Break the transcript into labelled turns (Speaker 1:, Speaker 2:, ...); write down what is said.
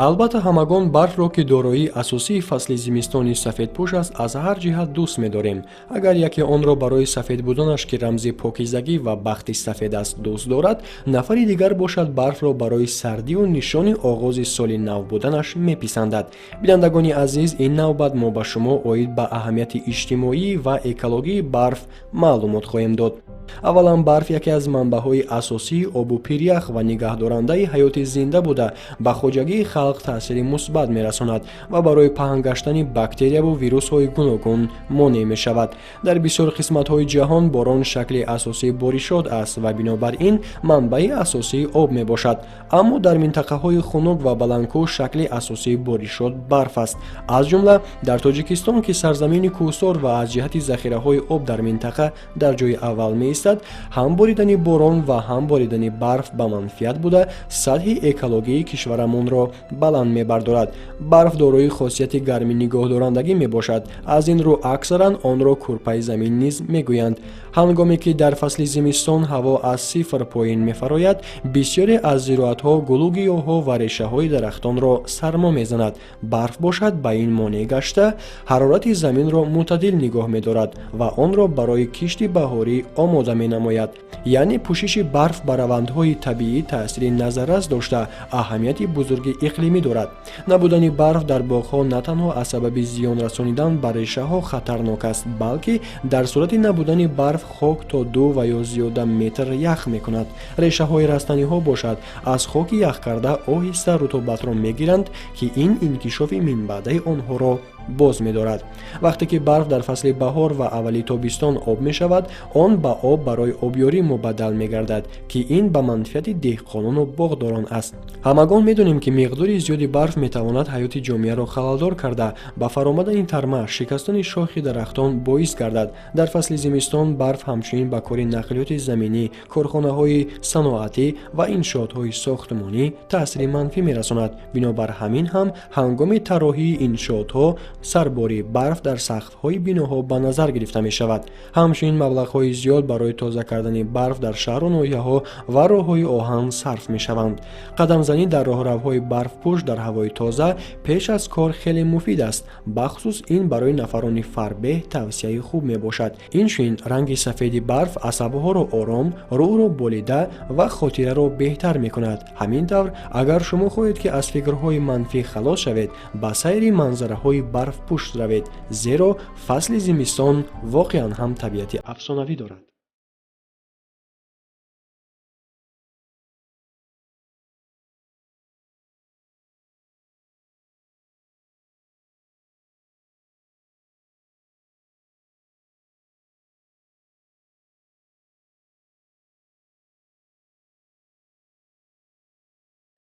Speaker 1: Албатта, ҳамагон барфро, ки дороии асосии фасли зимистони сафедпӯш аст, аз ҳар ҷиҳат дӯст медорем. Агар яке онро барои сафед буданаш, ки рамзи покизагӣ ва бахти сафед аст, дӯст дорад, нафари дигар бошад, барфро барои сардию нишони оғози соли нав буданаш меписандад. Бинандагони азиз, ин навбат мо ба шумо оид ба аҳамияти иҷтимоӣ ва экологии барф маълумот хоҳем дод. Аввалан, барф яке аз манбаъҳои асосии обу пирях ва нигаҳдорандаи ҳаёти зинда буда, ба хоҷагии халқ таъсири мусбат мерасонад ва барои паҳн гаштани бактерияву вирусҳои гуногун монеъ мешавад. Дар бисёр қисматҳои ҷаҳон борон шакли асосии боришот аст ва бинобар ин манбаи асосии об мебошад. Аммо дар минтақаҳои хунук ва баландкӯҳ шакли асосии боришот барф аст. Аз ҷумла дар Тоҷикистон, ки сарзамини кӯҳсор ва аз ҷиҳати захираҳои об дар минтақа дар ҷои аввал меистад, ҳам боридани борон ва ҳам боридани барф ба манфиат буда, сатҳи экологии кишварамонро баланд мебардорад. Барф дорои хосияти гармӣ нигоҳдорандагӣ мебошад. Аз ин рӯ аксаран онро кӯрпаи замин низ мегӯянд. Ҳангоме ки дар фасли зимистон ҳаво аз сифр поин мефарояд, бисёре аз зироатҳо, гулу гиёҳҳо ва решаҳои дарахтонро сармо мезанад. Барф бошад, ба ин монеъ гашта, ҳарорати заминро мӯътадил нигоҳ медорад ва онро барои кишти баҳорӣ омода менамояд. Яъне пӯшиши барф ба равандҳои табиӣ таъсири назаррас дошта, аҳамияти бузурги иқлимӣ дорад. Набудани барф дар боғҳо на танҳо аз сабаби зиён расонидан ба решаҳо хатарнок аст, балки дар сурати набудани барф хок то 2 ва ё зиёда метр ях мекунад. Решаҳои растаниҳо бошад, аз хоки яхкарда оҳиста рутобатро мегиранд, ки ин инкишофи минбаъдаи онҳоро боз медорад. Вақте ки барф дар фасли баҳор ва аввали тобистон об мешавад, он ба об барои обёрӣ мубаддал мегардад, ки ин ба манфиати деҳқонону боғдорон аст. Ҳамагон медонем, ки миқдори зиёди барф метавонад ҳаёти ҷомеаро халалдор карда, ба фаромадани тарма, шикастани шохи дарахтон боис гардад. Дар фасли зимистон барф ҳамчунин ба кори нақлиёти заминӣ, корхонаҳои саноатӣ ва иншоотҳои сохтмонӣ таъсири манфӣ мерасонад. Бинобар ҳамин ҳам ҳангоми тарроҳии иншоотҳо сарбори барф дар сақфҳои биноҳо ба назар гирифта мешавад. Ҳамчунин маблағҳои зиёд барои тоза кардани барф дар шаҳру ноҳияҳо ва роҳҳои оҳан сарф мешаванд. Қадамзанӣ дар роҳравҳои барфпӯш дар ҳавои тоза пеш аз кор хеле муфид аст. Бахусус ин барои нафарони фарбеҳ тавсияи хуб мебошад. Инчунин ранги сафеди барф асабҳоро ором, рӯҳро болида ва хотираро беҳтар мекунад. Ҳамин тавр, агар шумо хоҳед, ки аз фикрҳои манфӣ халос шавед, ба сайри манзараҳои барфпӯш равед, зеро фасли зимистон воқеан ҳам табиати афсонавӣ дорад.